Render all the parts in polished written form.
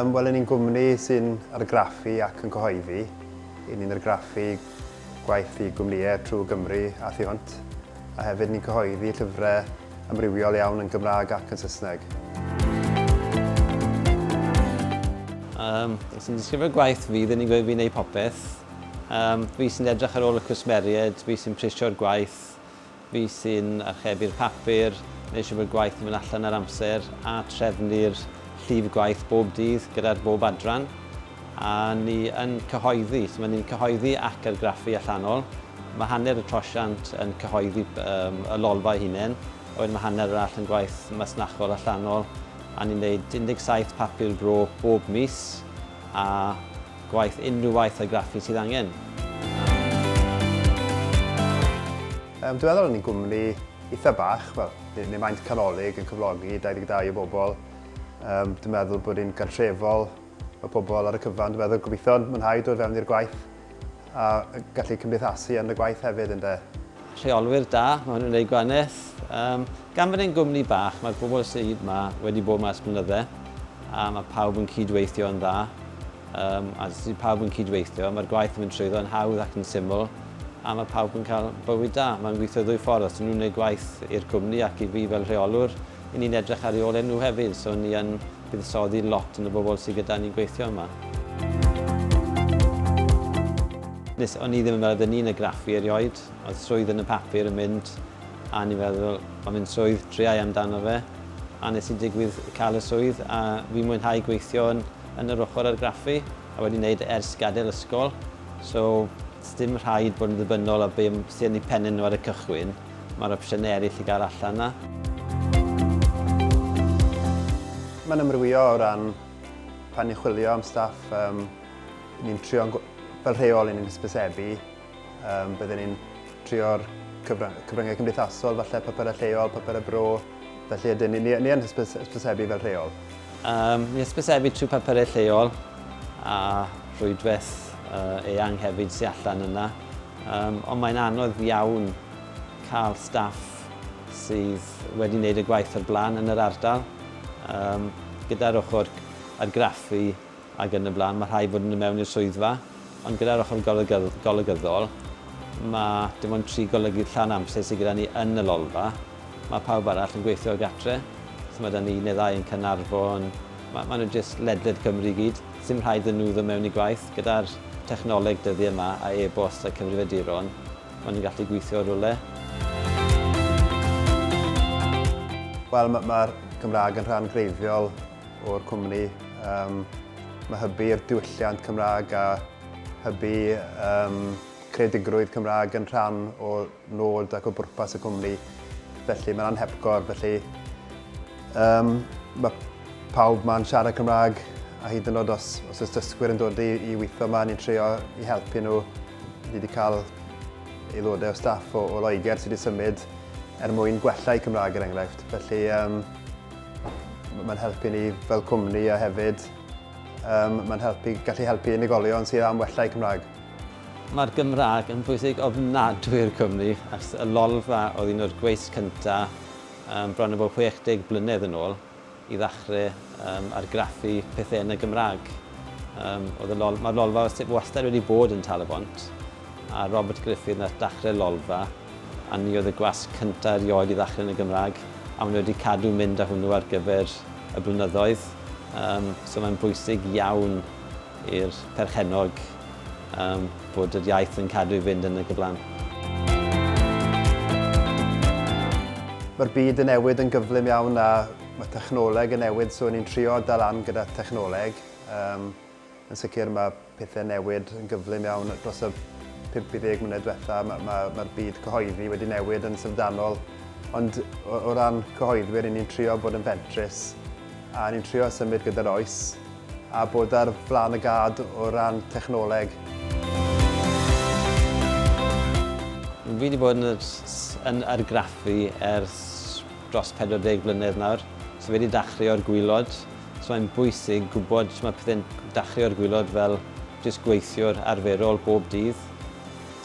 Um, Wel, ni'n gwmni sy'n argraffu ac yn cyhoeddi. I ni'n argraffu gwaith i gwmnïau trwy Gymru a thu hwnt. A hefyd ni'n cyhoeddi llyfrau amrywiol iawn yn Gymraeg ac yn Saesneg. Um, os ni'n disgrifio gwaith fi, dyn ni'n gweud fi'n neud popeth. Um, fi sy'n edrych ar ôl y cwsmeriaid, fi sy'n prisio'r gwaith, Fi sy'n archebu'r papur, wneud siŵr bod gwaith yn mynd allan ar amser a trefnu'r llif gwaith bob dydd gyda'r bob adran. A ni yn cyhoeddi, so mae ni'n cyhoeddi ac argraffu allanol. Mae hanner y trosiant yn cyhoeddi um, y lolfa ei hunain, a wedyn mae hanner arall yn gwaith masnachol allanol. A ni'n gwneud 17 papur bro bob mis, a gwaith unrhyw waith argraffu sydd angen. Um, dwi'n meddwl ni'n gwmni eitha bach, wel, neu, neu maint canolig yn cyflogi 22 o bobl. Um, dwi'n meddwl bod ni'n gartrefol, mae pobl ar y cyfan, dwi'n meddwl gobeithio'n mwynhau dod fewn i'r gwaith a gallu cymdeithasu yn y gwaith hefyd ynde. Rheolwyr da, mae hwn yn gwneud gwahaniaeth. Um, gan fod e'n gwmni bach, mae'r bobl sydd yma wedi bod yma ers blynydde, a mae pawb yn cydweithio yn dda. Um, a sydd pawb yn cydweithio, mae'r gwaith yn mynd trwyddo yn hawdd ac yn syml, a mae pawb yn cael bywyd da. Mae'n gweithio ddwy ffordd, os nhw'n gwneud gwaith i'r cwmni ac i fi fel rheolwr, i ni'n edrych ar ei ôl nhw hefyd, so ni yn buddsoddi lot yn y bobl sydd gyda ni'n gweithio yma. Nes, o'n i ddim yn meddwl bydden ni'n argraffu erioed, oedd swydd yn y papur yn mynd, a ni'n meddwl, mae'n mynd swydd, triai amdano fe, a nes i digwydd cael y swydd, a fi'n mwynhau gweithio yn, yn yr ochr argraffu, a wedi wneud ers gadael ysgol, so dim rhaid bod yn ddibynnol ar be sydd yn eu pennau nhw ar y cychwyn, mae'r opsiynau eraill i gael allan 'na. Mae'n amrywio o ran pan ni'n chwilio am staff, um, ni'n trio, fel rheol, ni'n hysbysebu, um, bydden ni'n trio'r cyfryngau cymdeithasol, falle papurau lleol, papurau bro, felly ydyn, ni, ni, ni yn hysbysebu fel rheol. Um, ni hysbysebu trwy papurau lleol a rhwydwaith uh, eang hefyd sy'n allan yna. Um, ond mae'n anodd iawn cael staff sydd wedi wneud y gwaith o'r blaen yn yr ardal. Um, gyda'r ochr argraffu ac yn y blaen, mae rhai fod yn mewn i'r swyddfa, ond gyda'r ochr golygyddol, mae dim ond tri golygydd llawn amser sydd gyda ni yn y lolfa. Mae pawb arall yn gweithio o gatre. So mae da ni un neu ddau yn Caernarfon, mae, ma nhw jyst ledled Cymru i gyd. Sim rhaid iddyn nhw ddod mewn i gwaith. Gyda'r technoleg dyddiau yma a e-bost a cyfrifiaduron, maen nhw'n gallu gweithio o rywle. Wel, mae'r ma Gymraeg yn rhan greiddiol o'r cwmni. Um, mae hybu'r diwylliant Cymraeg a hybu um, creadigrwydd Cymraeg yn rhan o nod ac o bwrpas y cwmni. Felly mae'n anhepgor, felly um, mae pawb ma'n siarad Cymraeg a hyd yn oed os, os oes dysgwyr yn dod i, i weithio yma, ni'n trio i helpu nhw. Ni wedi cael aelodau o staff o, o Loegr sydd wedi symud er mwyn gwella eu Cymraeg er enghraifft. Felly um, mae'n helpu ni fel cwmni a hefyd um, mae'n helpu, gallu helpu unigolion sydd am wella eu Cymraeg. Mae'r Gymraeg yn bwysig ofnadwy i'r cwmni, achos y Lolfa oedd un o'r gweisg cynta um, bron o bod 60 blynedd yn ôl i ddechrau um, argraffu pethau yn y Gymraeg. Um, oedd y lol, mae'r Lolfa wastad wedi bod yn Tal-y-bont, a Robert Griffith nath dachrau Lolfa, a ni oedd y gwasg cyntaf erioed i ddechrau yn y Gymraeg, a maen nhw wedi cadw mynd â hwnnw ar gyfer y blynyddoedd. Um, so mae'n bwysig iawn i'r perchennog um, bod yr iaith yn cadw i fynd yn y gyflan. Mae'r byd yn newid yn gyflym iawn a mae technoleg yn newid, so ni'n trio dal lan gyda technoleg. Um, yn sicr mae pethau newid yn gyflym iawn dros y 5 i 10 mlynedd diwetha, mae'r ma, ma, ma byd cyhoeddi wedi newid yn syfrdanol. Ond o, o ran cyhoeddwyr, ni'n trio bod yn fentrus a ni'n trio symud gyda'r oes a bod ar flaen y gad o ran technoleg. Fi wedi bod yn, yn argraffu ers dros 40 blynedd nawr, so fi wedi dachrau o'r gwylod. So mae'n bwysig gwybod sut mae pethau'n dachrau o'r gwylod fel jyst gweithiwr arferol bob dydd.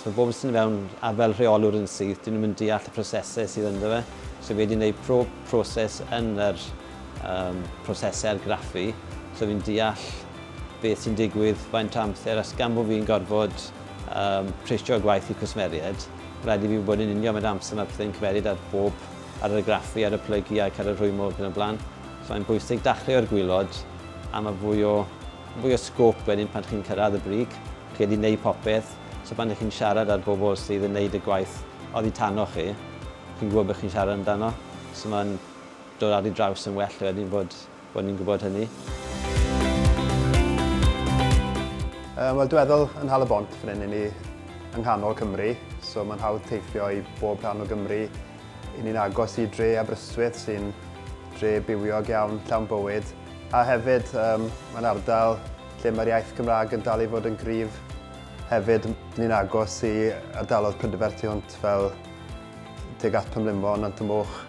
So mae bobl sy'n fewn a fel rheolwr yn syth, dyn nhw'n deall y prosesau sydd ynddo fe. So fi wedi gwneud pro proses yn yr um, prosesau argraffu. So fi'n deall beth sy'n digwydd, faint o amser, a gan bod fi'n gorfod um, prisio gwaith i cwsmeriaid, rhaid i fi wybod yn union faint amser mae pethau'n cymeryd ar bob, ar yr argraffu, ar y plygu ac ar y rhwymo ac yn y blaen. So mae'n bwysig dachrau o'r gwylod a mae fwy o, fwy o sgôp wedyn pan chi'n cyrraedd y brig. Chi wedi gwneud popeth, so pan ydych chi'n siarad â'r bobl sydd yn gwneud y gwaith oddi tano chi, chi'n gwybod beth chi'n siarad amdano. So mae'n dod ar ei draws yn well wedyn bod, bod ni'n gwybod hynny. Wel, dwi'n meddwl yn Hal y Bont fan hyn, ni yng nghanol Cymru, so mae'n hawdd teithio i bob rhan o Gymru. I ni'n agos i dre Aberystwyth sy'n dre bywiog iawn, llawn bywyd. A hefyd, um, mae'n ardal lle mae'r iaith Gymraeg yn dal i fod yn gryf. Hefyd, ni'n agos i ardaloedd prydferth tu hwnt fel tuag at Pumlumon, Nant y Moch.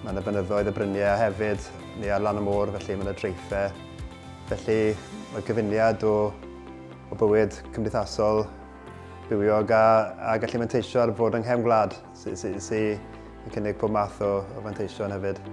Mae yna fynyddoedd y bryniau a hefyd ni ar lan y môr, felly mae yna draethau. Felly mae gyfuniad o, o bywyd cymdeithasol bywiog a, a gallu manteisio ar fod yng nghefn gwlad sy'n sy, sy, sy yn cynnig pob math o, o fanteision hefyd.